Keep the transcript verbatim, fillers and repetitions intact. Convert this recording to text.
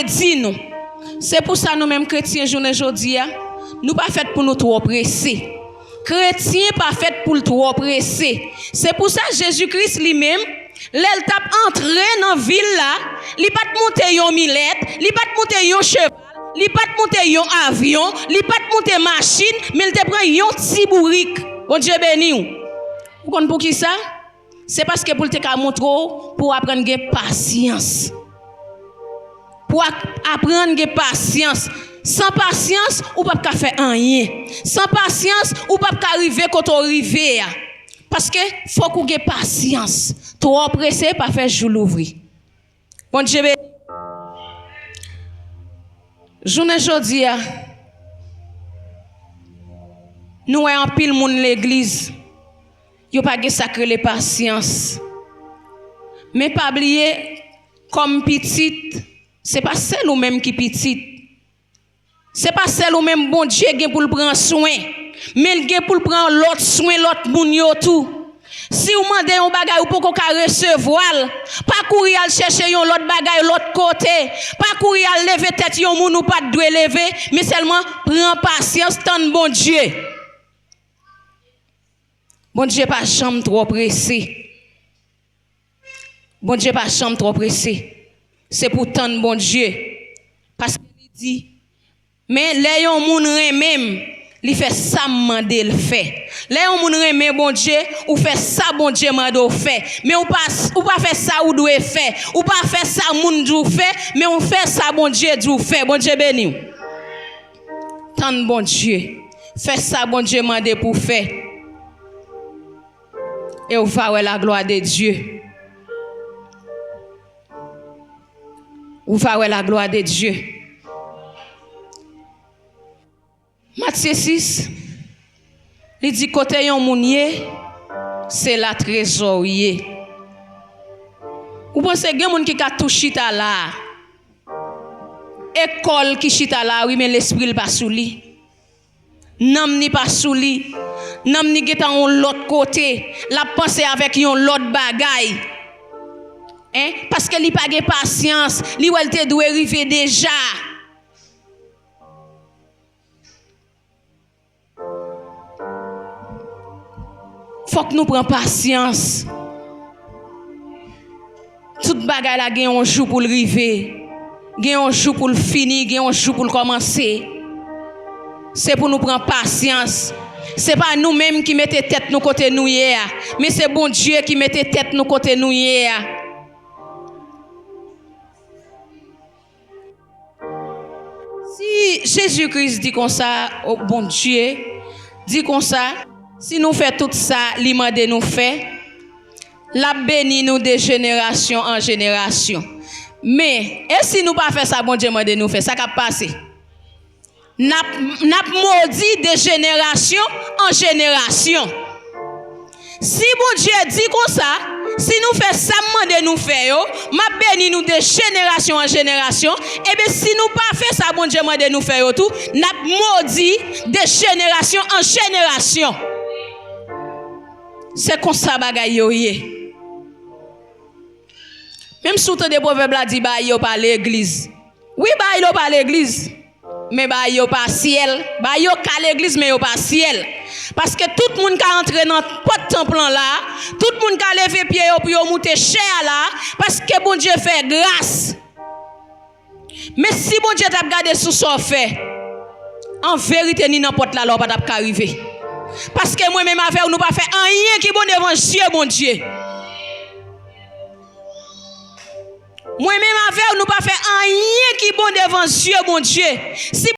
di nou. Se pou sa nou menm kretyen jounen jodi a, nou pa fèt pou nou twò prese. Kretyen pa fèt pou l twò prese. Se pou sa Jezi Kris li menm, lè l t ap antre nan vil la, li pa t monte yon milèt, li pa t monte yon cheval, li pa t monte yon avyon, li pa t monte machin, men l te pran yon ti bourik. Bondye beni w. Ou konn poukisa? Se paske pou l te ka montre w pou w aprann gen pasyans. Pou w ap-, aprann gen pasyans. San pasyans, ou p ap ka fè anyen. San pasyans, ou p ap ka rive kote w rive a. Paske fòk ou gen pasyans. Twò prese pa fè jou louvri. Bondye beni. Jounen jodi a, nou wè anpil moun legliz, yo pa gen sa k rele pasyans. Men pa bliye, kòm pitit, se pa sèl ou menm ki pitit. Se pa sèl ou menm Bondye gen pou l pran swen, men l gen pou l pran lòt swen lòt moun yo tou. Si w mande yon bagay ou poko ka resevwa l, pa kouri al chèche yon lòt bagay lòt kote. Pa kouri al leve tèt yon moun ou pa t dwe leve, men sèlman pran pasyans, tann Bondye. Bondye pa janm twò prese. Bondye pa janm twò prese. Se pou tann Bondye. Paske li di, men lè yon moun renmen m, li fè sa m mande l fè. Lè yon moun renmen Bondye, ou fè sa Bondye mande w fè. Men ou pa, ou pa fè sa ou dwe fè. Ou pa fè sa moun di w fè, men ou fè sa Bondye di w fè. Bondye beni w. Tann Bondye. Fè sa Bondye mande pou w fè. Et vous verrez la gloire de Dieu. Vous verrez la gloire de Dieu. Matye sis, li di kote yon moun ye, se la trezò ye. Ou panse gen moun ki ka tou chita la a? E kò l ki chita la a, wi, men lespri l pa sou li. Nanm ni pa sou li. Nanm ni gentan yon lòt kote. L ap panse avèk yon lòt bagay. Hein? Paske li pa gen pasyans. Li wè l te dwe rive deja. Fòk nou pran pasyans. Tout bagay la gen yon jou pou l rive. Gen yon jou pou l fini, gen yon jou pou l kòmanse. Se pou nou pran pasyans. Se pa nou menm ki mete tèt nou kote nou ye a, men se Bondye ki mete tèt nou kote nou ye a. Si Jezi Kris di konsa, o Bondye di konsa, si nou fè tout sa li mande nou fè, l ap beni nou de jenerasyon an jenerasyon. Men, e si nou pa fè sa Bondye mande nou fè, sa k ap pase? N ap, n ap modi de jenerasyon an jenerasyon. Si Bondye di konsa, si nou fè sa m mande nou fè yo, m ap beni nou de jenerasyon an jenerasyon. Ebyen, si nou pa fè sa Bondye mande nou fè yo tou, n ap modi de jenerasyon an jenerasyon. Se konsa bagay yo ye. Menm si w tande pwovèb la di bagay yo pa legliz. Wi, bagay yo pa legliz. Men bagay yo pa syèl. Bagay yo ka legliz, men yo pa syèl. Paske tout moun ka antre nan pòt tanp lan la. Tout moun ka leve pye yo pou yo moute chè a la. Paske Bondye fè gras. Men si Bondye t ap gade sou sa w fè, an verite, ni nan pòt la la, w pa t ap ka rive. Paske mwen menm avè w, nou pa fè anyen ki bon devan zye Bondye. Mwen menm avè w, nou pa fè anyen ki bon devan zye Bondye. Si